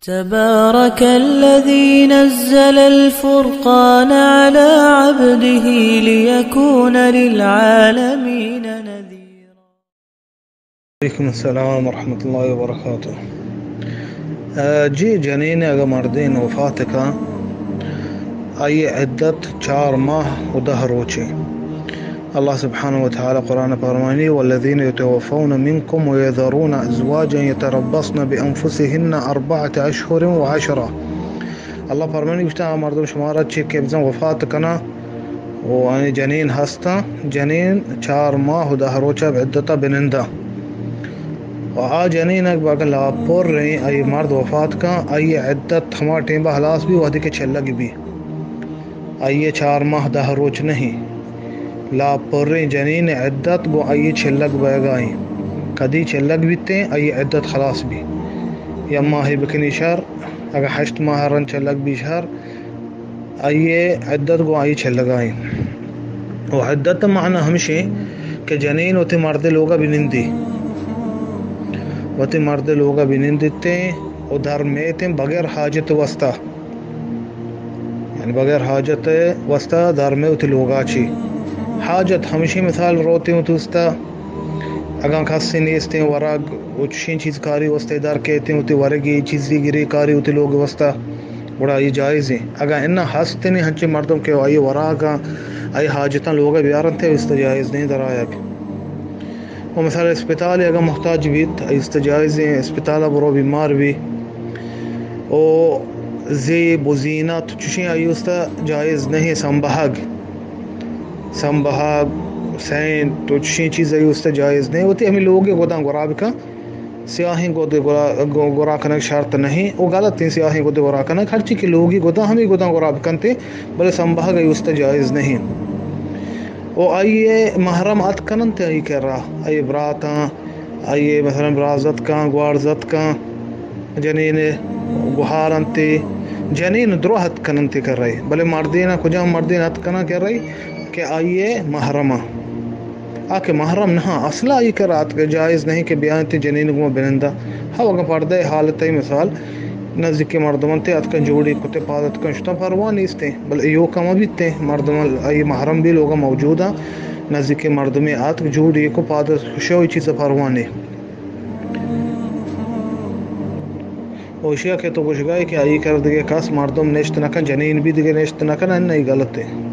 تبارك الذي نزل الفرقان على عبده ليكون للعالمين نذيرا. وعلیکم السلام ورحمۃ اللہ وبرکاتہ۔ آ، جی، جنین اگہ مردین وفات کن، آئی عدت چار ماہ و دہ روچے۔ اللہ سبحانہ و تعالی قرآن پرمانی: والذین یتوفون منکم ویذرون ازواجا یتربصن بانفسهن اربعة اشهر و عشرا۔ اللہ پرمانی گوشتا، آ مردم شمارا چی کہ بزن وفات کنا و آنی جنین ہستاں، جنین چار ماہ و دہ روچا عدتا بنندا۔ و آ جنین اگہ لاپریں آئی مرد وفات کن، آئی عدت ہما ٹیمبا ہلاس بی وہدی کہ چلگ بی۔ آئی چار ماہ دہ روچ نہیں۔ لاپریں جنین عدت گوں آئی چلگ بئیگائیں۔ کدی چلگ بیتیں، آئی عدت خلاص بی۔ یا ماہے بکنی شر، اگہ ہشت ماہ رند چلگ بی شر، آئی عدت گوں آئی چلگائیں۔ و عدت معنی ہمشیں کہ جنین وتی مردے لوگا بنندی۔ وتی مردے لوگا بنندیتیں و در میتیں بغیر حاجت واسطہ۔ یعنی بغیر حاجت واسطہ در مے وتی لوگا چی۔ حاجت ہمشی مثال روتیں وتی واسطہ، اگاں کسی نیستیں ورگ و چشیں چیز کاری واسطہ در کیتیں، وتی ورگی چیزی گری کاری وتی لوگ واسطہ، گڑا آئی جائز ہیں۔ اگاں انہاں ہستیں ہنچیں مردم کہ آئی وراگاں، آئی حاجتاں لوگا بیارنتے، اس جائز نہیں در آیگ۔ و مثال اسپتال اگاں محتاج بیت، آئی است جائز ہیں، اسپتال برو بیمار بی۔ و زیب و زینت چشیں آئی است جائز نہیں، سمبہگ، سمبہگ، سینٹ و چشیں چیز آئی است جائز نہیں۔ وتی ہمیں لوگ گداں گرا بکن، سیاہیں گد گرا، گرا کنگ شرط نہیں۔ و غلط ہیں سیاہیں گد گرا کنگ، ہرچی کہ لوگی گداں ہمیں گداں گرا بکنتے، بلے سمبہگ آئی است جائز نہیں۔ و آئی محرم ات کننت آئی کرا، آئی براتاں، آئی مثلاً برازتکاں، گوارزتکاں، جنین گہارنتے، جنین درو ات کننتے کرے، بلے مردین کجام مردین ات کناں کرے کہ آئی محرم۔ آ کہ محرم نہ، اصلا آئی کرا ات جائز نہیں کہ بیاینتے جنین گوں بنندا۔ ہو اگاں پردہ حالت مثال نزدیک مردماں تے اتکن جوڑی کتے پاد اتکن شتاں پرواہ نیستیں، بل ایوکا مہ بیتیں مردم آئی محرم بی لوگا موجوداں، نزدیک مردمے آتک جوڑی کو پاد شوی چیز پرواہ نے۔ اوشیا کہ تو گوشگائے کہ آئی کر دگہ کس مردم نشت نکن، جنین بی دگہ نشت نکن، ان نہیں غلط ہے۔